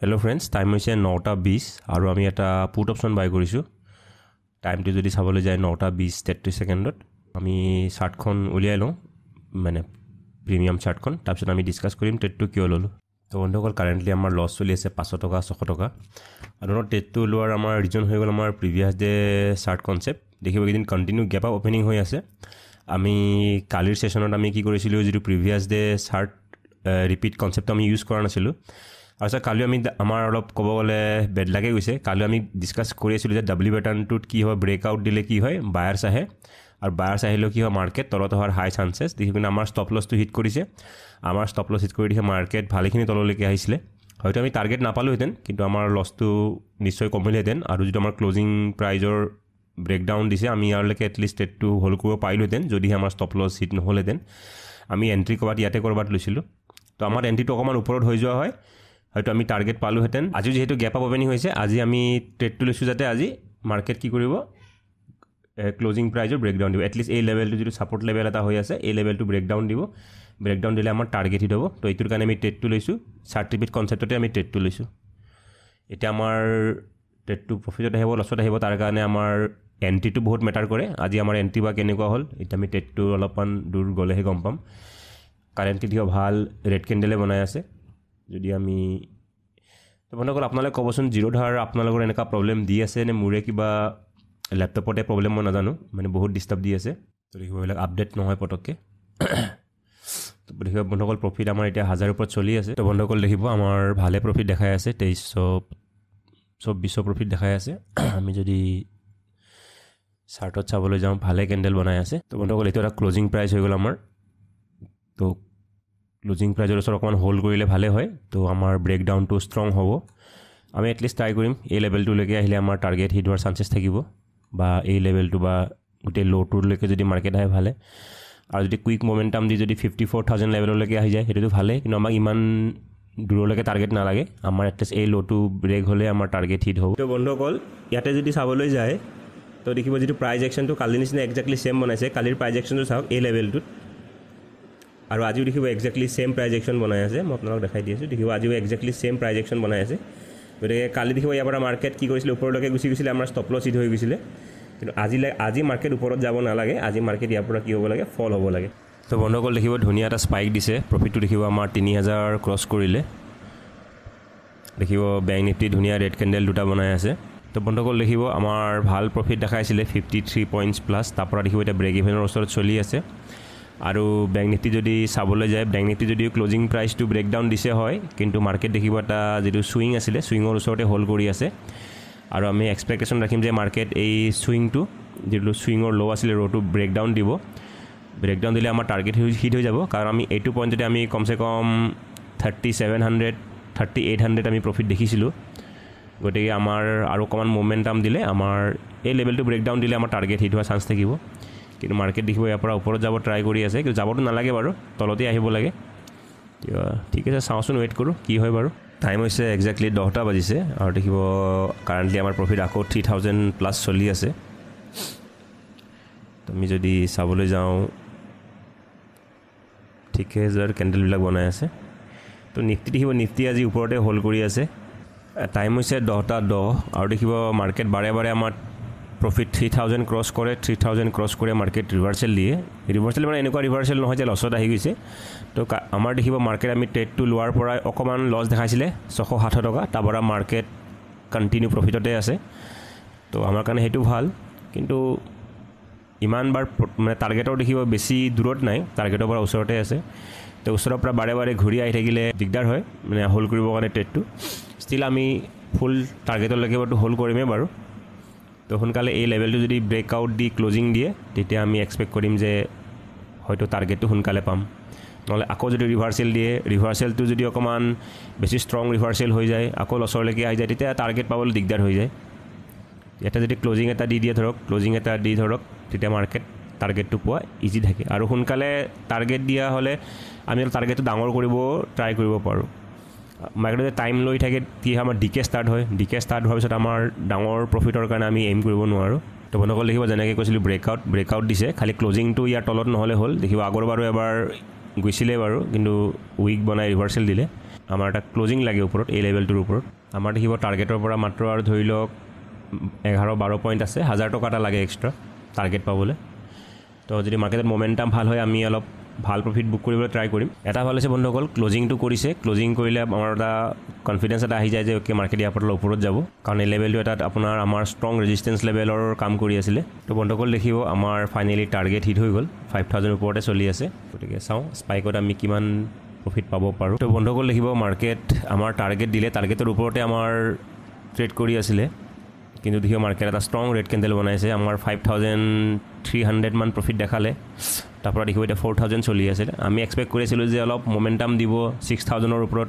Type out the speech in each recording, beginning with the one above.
Hello' friends, time হৈছে 9:20 আৰু আমি এটা পুট অপশ্যন বাই কৰিছোঁ। টাইমটো যদি চাবলৈ যায় 9:20:33 আমি চাৰ্টখন উলিয়াই লওঁ, মানে প্ৰিমিয়াম চাৰ্টখন। তাৰপিছত আমি ডিছকাছ কৰিম ট্ৰেডটো কিয় ল'লোঁ। তো বন্ধুসকল, কাৰেণ্টলি আমাৰ লছ চলি আছে 500 টকা 600 টকা। আৰু ট্ৰেডটো লোৱাৰ আমাৰ ৰিজন হৈ গ'ল আমাৰ প্ৰিভিয়াছ ডে চাৰ্ট কনচেপ্ট। দেখিব এইকেইদিন কণ্টিনিউ গেপ আপ অ'পেনিং হৈ আছে। আমি কালিৰ ছেশ্যনত আমি কি কৰিছিলোঁ, যিটো প্ৰিভিয়াছ ডে চাৰ্ট ৰিপিট কনচেপ্টটো আমি ইউজ কৰা নাছিলোঁ। আৰু ছাৰ কালি আমি আমাৰ অলপ ক'ব গ'লে বেড লাগে গৈছে। কালি আমি ডিছকাছ কৰি আছিলোঁ যে ডাব্লিউ পেটাৰ্ণটোত কি হয়, ব্ৰেকআউট দিলে কি হয়, বায়াৰ্ছ আহে আৰু বায়াৰ্ছ আহিলেও কি হয়, মাৰ্কেট তলত অহাৰ হাই চান্সেছ। দেখি পিনে আমাৰ ষ্টপ লছটো হিট কৰিছে। আমাৰ ষ্টপ লছ হিট কৰি দেখি মাৰ্কেট ভালেখিনি তললৈকে আহিছিলে। হয়তো আমি টাৰ্গেট নাপালোহেঁতেন, কিন্তু আমাৰ লছটো নিশ্চয় কমিলেহেঁতেন। আৰু যিটো আমাৰ ক্লজিং প্ৰাইজৰ ব্ৰেকডাউন দিছে, আমি ইয়াৰলৈকে এটলিষ্ট ট্ৰেডটো হোল্ড কৰিব পাৰিলোহেঁতেন যদিহে আমাৰ ষ্টপ লছ হিট নহ'লহেঁতেন। আমি এণ্ট্ৰি ক'ৰবাত ইয়াতে ক'ৰবাত লৈছিলোঁ, তো আমাৰ এণ্ট্ৰিটো অকণমান ওপৰত হৈ যোৱা হয়, হয়তো আমি টাৰ্গেট পালোহেঁতেন। আজি যিহেতু গেপ আপ অ'পেনিং হৈছে, আজি আমি ট্ৰেডটো লৈছোঁ যাতে আজি মাৰ্কেট কি কৰিব, ক্লজিং প্ৰাইজৰ ব্ৰেকডাউন দিব। এটলিষ্ট এই লেভেলটো যিটো ছাপৰ্ট লেভেল এটা হৈ আছে, এই লেভেলটো ব্ৰেকডাউন দিব। ব্ৰেকডাউন দিলে আমাৰ টাৰ্গেট হিট হ'ব। তো এইটোৰ কাৰণে আমি ট্ৰেডটো লৈছোঁ, চাৰ্ট ৰিপিট কনচেপ্টতে আমি ট্ৰেডটো লৈছোঁ। এতিয়া আমাৰ ট্ৰেডটো প্ৰফিটত আহিব লছত আহিব, তাৰ কাৰণে আমাৰ এণ্ট্ৰিটো বহুত মেটাৰ কৰে। আজি আমাৰ এণ্ট্ৰি বা কেনেকুৱা হ'ল, এতিয়া আমি ট্ৰেডটো অলপমান দূৰ গ'লেহে গম পাম। কাৰেণ্টলি দেখিব ভাল ৰেড কেণ্ডেলে বনাই আছে। যদি আমি তো বন্ধুসকল, আপোনালোকে ক'বচোন জিৰ'ধাৰ আপোনালোকৰ এনেকুৱা প্ৰব্লেম দি আছে নে মোৰে কিবা লেপটপতে প্ৰব্লেম, মই নাজানো, মানে বহুত ডিষ্টাৰ্ব দি আছে। তো দেখিব এইবিলাক আপডেট নহয় পটককৈ। তো দেখিব বন্ধুসকল, প্ৰফিট আমাৰ এতিয়া 1000 ওপৰত চলি আছে। তো বন্ধুসকল দেখিব আমাৰ ভালে প্ৰফিট দেখাই আছে, 2300 2400 প্ৰফিট দেখাই আছে। আমি যদি চাৰ্টত চাবলৈ যাওঁ, ভালে কেণ্ডেল বনাই আছে। তো বন্ধুসকল, এইটো এটা ক্লজিং প্ৰাইচ হৈ গ'ল আমাৰ। তো ক্লজিং প্ৰাইজৰ ওচৰত অকণমান হোল্ড কৰিলে ভালে হয়, তো আমাৰ ব্ৰেকডাউনটো ষ্ট্ৰং হ'ব। আমি এটলিষ্ট ট্ৰাই কৰিম এই লেভেলটোলৈকে আহিলে আমাৰ টাৰ্গেট হিট হোৱাৰ চান্সেছ থাকিব, বা এই লেভেলটো বা গোটেই ল'টোলৈকে যদি মাৰ্কেট আহে ভালে। আৰু যদি কুইক মমেণ্টাম দি যদি 54,000 লেভেললৈকে আহি যায় সেইটোতো ভালেই, কিন্তু আমাক ইমান দূৰলৈকে টাৰ্গেট নালাগে। আমাৰ এটলিষ্ট এই ল'টো ব্ৰেক হ'লে আমাৰ টাৰ্গেট হিট হ'ব। তো বন্ধুসকল, ইয়াতে যদি চাবলৈ যায় তো দেখিব যিটো প্ৰাইজ একশ্যনটো কালিৰ নিচিনা একজেক্টলি ছেম বনাইছে। কালিৰ প্ৰাইজ একশ্যনটো চাওক এই লেভেলটোত, আৰু আজিও দেখিব একজেক্টলি ছেম প্ৰাইজ একশ্যন বনাই আছে। মই আপোনালোক দেখাই দি আছোঁ, দেখিব আজিও একজেক্টলি ছেম প্ৰাইজ একশ্যন বনাই আছে। গতিকে কালি দেখিব ইয়াৰ পৰা মাৰ্কেট কি কৰিছিলে, ওপৰলৈকে গুচি গৈছিলে, আমাৰ ষ্টপ লছ হিট হৈ গৈছিলে। কিন্তু আজি মাৰ্কেট ওপৰত যাব নালাগে, আজি মাৰ্কেট ইয়াৰ পৰা কি হ'ব লাগে, ফল হ'ব লাগে। তো বন্ধুসকল দেখিব ধুনীয়া এটা স্পাইক দিছে, প্ৰফিটটো দেখিব আমাৰ 3000 ক্ৰছ কৰিলে। দেখিব বেংক নিফটি ধুনীয়া ৰেড কেণ্ডেল দুটা বনাই আছে। তো বন্ধুসকল দেখিব আমাৰ ভাল প্ৰফিট দেখাইছিলে 53 পইণ্টছ প্লাছ, তাৰ পৰা দেখিব এতিয়া ব্ৰেক ইভেনৰ ওচৰত চলি আছে। আৰু বেংক নিফটি যদি চাবলৈ যায়, বেংক নিফটি যদিও ক্লজিং প্ৰাইচটো ব্ৰেকডাউন দিছে হয়, কিন্তু মাৰ্কেট দেখিব এটা যিটো চুইং আছিলে, চুইঙৰ ওচৰতে হোল্ড কৰি আছে। আৰু আমি এক্সপেক্টেশ্যন ৰাখিম যে মাৰ্কেট এই চুইংটো যিটো চুইঙৰ ল' আছিলে, ৰ'টো ব্ৰেকডাউন দিব। ব্ৰেকডাউন দিলে আমাৰ টাৰ্গেট হিট হৈ যাব, কাৰণ আমি এইটো পইণ্টতে আমি কমচে কম 3700 3800 আমি প্ৰফিট দেখিছিলোঁ। গতিকে আমাৰ আৰু অকণমান মমেণ্টাম দিলে, আমাৰ এই লেভেলটো ব্ৰেকডাউন দিলে আমাৰ টাৰ্গেট হিট হোৱাৰ চান্স থাকিব। কিন্তু মাৰ্কেট দেখিব ইয়াৰ পৰা ওপৰত যাব ট্ৰাই কৰি আছে, কিন্তু যাবতো নালাগে বাৰু, তলতেই আহিব লাগে। ঠিক আছে, চাওঁচোন, ৱেইট কৰোঁ কি হয় বাৰু। টাইম হৈছে একজেক্টলি 10টা বাজিছে আৰু দেখিব কাৰেণ্টলি আমাৰ প্ৰফিট আকৌ 3000 প্লাছ চলি আছে। আমি যদি চাবলৈ যাওঁ, ঠিকে কেণ্ডেলবিলাক বনাই আছে। তো নিফটি দেখিব, নিফটি আজি ওপৰতে হোল্ড কৰি আছে। টাইম হৈছে 10:10 আৰু দেখিব মাৰ্কেট বাৰে বাৰে আমাৰ প্ৰফিট 3000 ক্ৰছ কৰে, 3000 ক্ৰছ কৰে মাৰ্কেট ৰিভাৰ্চেল দিয়ে। ৰিভাৰ্চেল মানে এনেকুৱা ৰিভাৰ্চেল নহয় যে লছত আহি গৈছে। তো আমাৰ দেখিব মাৰ্কেট আমি ট্ৰেডটো লোৱাৰ পৰাই অকণমান লছ দেখাইছিলে 600-700 টকা, তাৰ পৰা মাৰ্কেট কণ্টিনিউ প্ৰফিটতে আছে। তো আমাৰ কাৰণে সেইটো ভাল, কিন্তু ইমান বাৰ মানে টাৰ্গেটৰ দেখিব বেছি দূৰত নাই, টাৰ্গেটৰ পৰা ওচৰতে আছে। তো ওচৰৰ পৰা বাৰে বাৰে ঘূৰি আহি থাকিলে দিগদাৰ হয়, মানে হোল্ড কৰিবৰ কাৰণে ট্ৰেডটো। ষ্টিল আমি ফুল টাৰ্গেটলৈকে বাৰু হোল্ড কৰিমেই বাৰু। তো সোনকালে এই লেভেলটো যদি ব্ৰেকআউট দি ক্লজিং দিয়ে, তেতিয়া আমি এক্সপেক্ট কৰিম যে হয়তো টাৰ্গেটটো সোনকালে পাম। নহ'লে আকৌ যদি ৰিভাৰ্চেল দিয়ে, ৰিভাৰ্চেলটো যদি অকণমান বেছি ষ্ট্ৰং ৰিভাৰ্চেল হৈ যায়, আকৌ লছৰলৈকে আহি যায়, তেতিয়া টাৰ্গেট পাবলৈ দিগদাৰ হৈ যায়। ইয়াতে যদি ক্লজিং এটা দি দিয়ে ধৰক, ক্লজিং এটা দি ধৰক, তেতিয়া মাৰ্কেট টাৰ্গেটটো পোৱা ইজি থাকে। আৰু সোনকালে টাৰ্গেট দিয়া হ'লে আমি টাৰ্গেটটো ডাঙৰ কৰিব ট্ৰাই কৰিব পাৰোঁ। মাৰ্কেটত যদি টাইম লৈ থাকে, কি হয় আমাৰ ডিকে ষ্টাৰ্ট হয়, ডিকে ষ্টাৰ্ট হোৱাৰ পিছত আমাৰ ডাঙৰ প্ৰফিটৰ কাৰণে আমি এইম কৰিব নোৱাৰোঁ। তো বন্ধুসকল দেখিব যেনেকৈ কৈছিলোঁ ব্ৰেকআউট দিছে, খালি ক্লজিংটো ইয়াৰ তলত নহ'লে হ'ল। দেখিব আগৰ বাৰো এবাৰ গৈছিলে বাৰু, কিন্তু উইক বনাই ৰিভাৰ্চেল দিলে। আমাৰ এটা ক্লজিং লাগে ওপৰত, এই লেভেলটোৰ ওপৰত। আমাৰ দেখিব টাৰ্গেটৰ পৰা মাত্ৰ আৰু ধৰি লওক 11-12 পইণ্ট আছে, 1000 টকা এটা লাগে এক্সট্ৰা টাৰ্গেট পাবলৈ। তো যদি মাৰ্কেটত মমেণ্টাম ভাল হয় আমি অলপ ভাল প্ৰফিট বুক কৰিবলৈ ট্ৰাই কৰিম। এটা ভাল হৈছে বন্ধুসকল, ক্লজিংটো কৰিছে। ক্লজিং কৰিলে আমাৰ এটা কনফিডেঞ্চ এটা আহি যায় যে অ'কে মাৰ্কেট ইয়াৰ পৰা ওপৰত যাব, কাৰণ এই লেভেলটো এটাত আপোনাৰ আমাৰ ষ্ট্ৰং ৰেজিষ্টেঞ্চ লেভেলৰ কাম কৰি আছিলে। তো বন্ধুসকল দেখিব আমাৰ ফাইনেলি টাৰ্গেট হিট হৈ গ'ল, 5000 ওপৰতে চলি আছে। গতিকে চাওঁ স্পাইকত আমি কিমান প্ৰফিট পাব পাৰোঁ। তো বন্ধুসকল দেখিব মাৰ্কেট আমাৰ টাৰ্গেট দিলে, টাৰ্গেটৰ ওপৰতে আমাৰ ট্ৰেড কৰি আছিলে, কিন্তু দেখিব মাৰ্কেট এটা ষ্ট্ৰং ৰেড কেণ্ডেল বনাইছে। আমাৰ 5300 মান প্ৰফিট দেখালে। তাৰপৰা দেখিব এতিয়া 4000 চলি আছিলে। আমি এক্সপেক্ট কৰিছিলোঁ যে অলপ মমেণ্টাম দিব 6000ৰ ওপৰত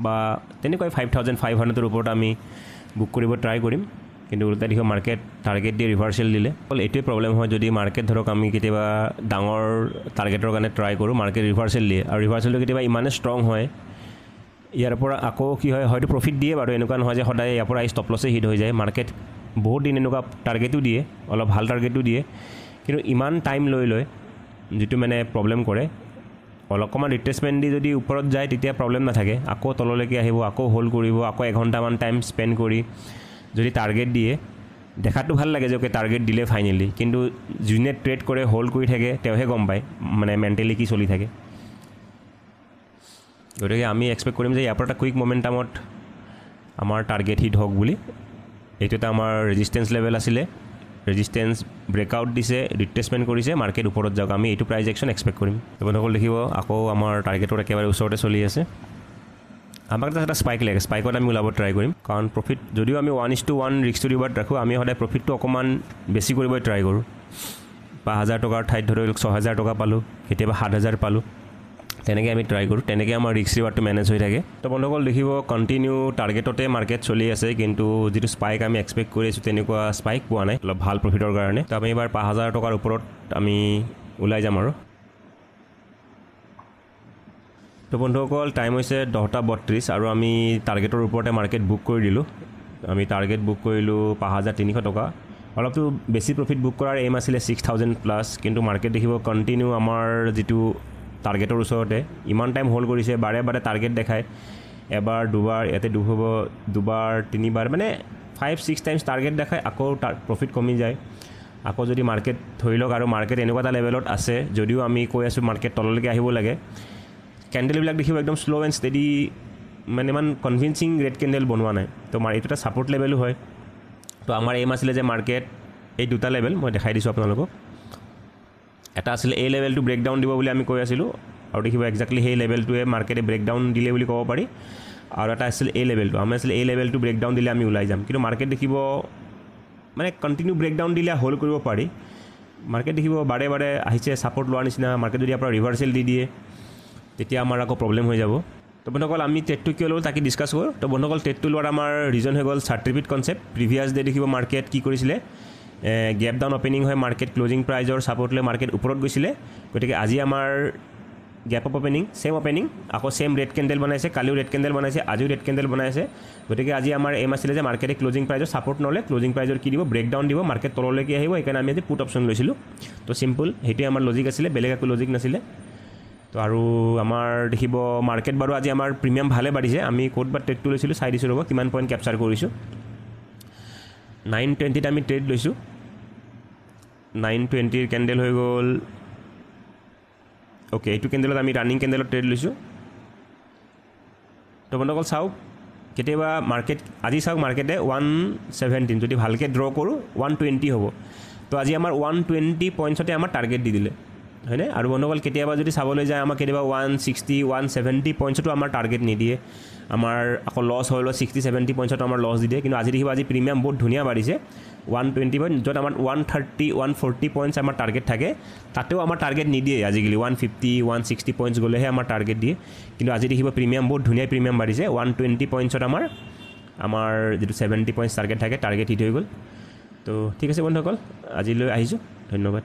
বা তেনেকুৱাই 5500ৰ ওপৰত আমি বুক কৰিব ট্ৰাই কৰিম, কিন্তু ওলোটাই দেখিব মাৰ্কেট টাৰ্গেট দি ৰিভাৰ্চেল দিলে। অকল এইটোৱে প্ৰব্লেম হয়, যদি মাৰ্কেট ধৰক আমি কেতিয়াবা ডাঙৰ টাৰ্গেটৰ কাৰণে ট্ৰাই কৰোঁ, মাৰ্কেট ৰিভাৰ্চেল দিয়ে, আৰু ৰিভাৰ্চেলটো কেতিয়াবা ইমানেই ষ্ট্ৰং হয় ইয়াৰ পৰা আকৌ কি হয়, হয়তো প্ৰফিট দিয়ে বাৰু, এনেকুৱা নহয় যে সদায় ইয়াৰ পৰা ষ্টপ লছে হিট হৈ যায়। মাৰ্কেট বহুত দিন এনেকুৱা টাৰ্গেটো দিয়ে, অলপ ভাল টাৰ্গেটো দিয়ে, কিন্তু ইমান টাইম লৈ লয় যিটো মানে প্ৰব্লেম কৰে। অলপমান ৰিট্ৰেচমেণ্ট দি যদি ওপৰত যায় তেতিয়া প্ৰব্লেম নাথাকে, আকৌ তললৈকে আহিব, আকৌ হোল্ড কৰিব, আকৌ এঘণ্টামান টাইম স্পেণ্ড কৰি যদি টাৰ্গেট দিয়ে, দেখাটো ভাল লাগে যে অ'কে টাৰ্গেট দিলে ফাইনেলি, কিন্তু যোনে ট্ৰেড কৰে হোল্ড কৰি থাকে তেওঁহে গম পায় মানে মেণ্টেলি কি চলি থাকে। গতিকে আমি এক্সপেক্ট কৰিম যে ইয়াৰ পৰা এটা কুইক মমেণ্টামত আমাৰ টাৰ্গেট হিট হওক বুলি। এইটো এটা আমাৰ ৰেজিষ্টেঞ্চ লেভেল আছিলে, ৰেজিষ্টেঞ্চ ব্ৰেকআউট দিছে, ৰিট্ৰেচমেণ্ট কৰিছে, মাৰ্কেট ওপৰত যাওক, আমি এইটো প্ৰাইজ একশ্যন এক্সপেক্ট কৰিম। বন্ধুসকল দেখিব আকৌ আমাৰ টাৰ্গেটৰ একেবাৰে ওচৰতে চলি আছে। আমাক এটা স্পাইক লাগে, স্পাইকত আমি ওলাব ট্ৰাই কৰিম, কাৰণ প্ৰফিট যদিও আমি 1:1 ৰিস্ক টু ৰিৱাৰ্ড ৰাখোঁ, আমি সদায় প্ৰফিটটো অকণমান বেছি কৰিব ট্ৰাই কৰোঁ। 5000 টকাৰ ঠাইত ধৰি লওক 6000 টকা পালোঁ, কেতিয়াবা 7000 পালোঁ, তেনেকৈ আমি ট্ৰাই কৰোঁ, তেনেকৈ আমাৰ ৰিস্ক ৰিৱাৰ্ডটো মেনেজ হৈ থাকে। তো বন্ধুসকল দেখিব কণ্টিনিউ টাৰ্গেটতে মাৰ্কেট চলি আছে, কিন্তু যিটো স্পাইক আমি এক্সপেক্ট কৰি আছোঁ তেনেকুৱা স্পাইক পোৱা নাই অলপ ভাল প্ৰফিটৰ কাৰণে। তো আমি এইবাৰ 5000 টকাৰ ওপৰত আমি ওলাই যাম আৰু। তো বন্ধুসকল টাইম হৈছে 10:32 আৰু আমি টাৰ্গেটৰ ওপৰতে মাৰ্কেট বুক কৰি দিলোঁ। আমি টাৰ্গেট বুক কৰিলোঁ 5300 টকা। অলপতো বেছি প্ৰফিট বুক কৰাৰ এইম আছিলে 6000 প্লাছ, কিন্তু মাৰ্কেট দেখিব কণ্টিনিউ আমাৰ যিটো টাৰ্গেটৰ ওচৰতে ইমান টাইম হোল্ড কৰিছে, বাৰে বাৰে টাৰ্গেট দেখায়, এবাৰ দুবাৰ, ইয়াতে দুব দুবাৰ তিনিবাৰ, মানে 5-6 টাইমছ টাৰ্গেট দেখায়, আকৌ তাৰ প্ৰফিট কমি যায়। আকৌ যদি মাৰ্কেট ধৰি লওক আৰু মাৰ্কেট এনেকুৱা এটা লেভেলত আছে, যদিও আমি কৈ আছোঁ মাৰ্কেট তললৈকে আহিব লাগে, কেণ্ডেলবিলাক দেখিব একদম শ্ল' এণ্ড ষ্টেডি, মানে ইমান কনভিনচিং ৰেড কেণ্ডেল বনোৱা নাই। তো এইটো এটা ছাপৰ্ট লেভেলো হয়। তো আমাৰ এইম আছিলে যে মাৰ্কেট এই দুটা লেভেল মই দেখাই দিছোঁ আপোনালোকক, এটা আছিলে এই লেভেলটো ব্ৰেকডাউন দিব বুলি আমি কৈ আছিলোঁ, আৰু দেখিব একজেক্টলি সেই লেভেলটোৱে মাৰ্কেটে ব্ৰেকডাউন দিলে বুলি ক'ব পাৰি। আৰু এটা আছিল এই লেভেলটো, আমি আছিলে এই লেভেলটো ব্ৰেকডাউন দিলে আমি ওলাই যাম, কিন্তু মাৰ্কেট দেখিব মানে কণ্টিনিউ ব্ৰেকডাউন দিলে হোল্ড কৰিব পাৰি। মাৰ্কেট দেখিব বাৰে বাৰে আহিছে ছাপৰ্ট লোৱাৰ নিচিনা, মাৰ্কেট যদি আপোনাৰ ৰিভাৰ্চেল দি দিয়ে তেতিয়া আমাৰ আকৌ প্ৰব্লেম হৈ যাব। তো বন্ধুসকল আমি ট্ৰেডটো কিয় ল'লোঁ তাকে ডিছকাছ কৰোঁ। তো বন্ধুসকল ট্ৰেডটো লোৱাৰ আমাৰ ৰিজন হৈ গ'ল চাৰ্টিফিকেট কনচেপ্ট। প্ৰিভিয়াছ ডে দেখিব মাৰ্কেট কি কৰিছিলে, গেপ ডাউন অ'পেনিং হৈ মাৰ্কেট ক্লজিং প্ৰাইজৰ ছাপৰ্ট লৈ মাৰ্কেট ওপৰত গৈছিলে। গতিকে আজি আমাৰ gap up opening, same opening, আকৌ ছেম ৰেড কেণ্ডেল বনাইছে, কালিও ৰেড কেণ্ডেল বনাইছে, আজিও ৰেড কেণ্ডেল বনাইছে। গতিকে আজি আমাৰ এইম আছিলে যে মাৰ্কেটে ক্লজিং প্ৰাইজৰ ছাপৰ্ট নল'লে ক্লজিং প্ৰাইজৰ কি দিব, ব্ৰেকডাউন দিব, মাৰ্কেট তললৈকে আহিব, সেইকাৰণে আমি আজি পুট অপশ্যন লৈছিলোঁ। তো চিম্পল, সেইটোৱে আমাৰ লজিক আছিলে, বেলেগ একো লজিক নাছিলে। তো আৰু আমাৰ দেখিব মাৰ্কেট বাৰু আজি আমাৰ প্ৰিমিয়াম ভালে বাঢ়িছে। আমি ক'ত বা ট্ৰেডটো লৈছিলোঁ চাই দিছোঁ ৰ'ব, কিমান পইণ্ট কেপচাৰ কৰিছোঁ। 9:20 আমি ট্ৰেড লৈছোঁ, 9:20 কেণ্ডেল হৈ গ'ল। অ'কে, এইটো কেণ্ডেলত আমি ৰানিং কেণ্ডেলত ট্ৰেড লৈছোঁ। তো বন্ধুসকল চাওক, কেতিয়াবা মাৰ্কেট আজি চাওক মাৰ্কেটে 117 যদি ভালকৈ ড্ৰ কৰোঁ 120 হ'ব। তো আজি আমাৰ 120 পইণ্টছতে আমাৰ টাৰ্গেট দি দিলে, হয়নে? আৰু বন্ধুসকল কেতিয়াবা যদি চাবলৈ যায় আমাক কেতিয়াবা 160 170 পইণ্টছতো আমাৰ টাৰ্গেট নিদিয়ে, আমাৰ আকৌ লছ হৈ লোৱা 60-70 পইণ্টছতো আমাৰ লছ দি দিয়ে। কিন্তু আজি দেখিব আজি প্ৰিমিয়াম বহুত ধুনীয়া বাঢ়িছে, 120 পইণ্ট, য'ত আমাৰ 130 140 পইণ্টছ আমাৰ টাৰ্গেট থাকে, তাতেও আমাৰ টাৰ্গেট নিদিয়ে আজিকালি। 150 160 পইণ্টছ গ'লেহে আমাৰ টাৰ্গেট দিয়ে। কিন্তু আজি দেখিব প্ৰিমিয়াম বহুত ধুনীয়া প্ৰিমিয়াম বাঢ়িছে, 120 পইণ্টছত আমাৰ যিটো 70 পইণ্টছ টাৰ্গেট থাকে টাৰ্গেট হিট হৈ গ'ল। তো ঠিক আছে বন্ধুসকল, আজিলৈ আহিছোঁ, ধন্যবাদ।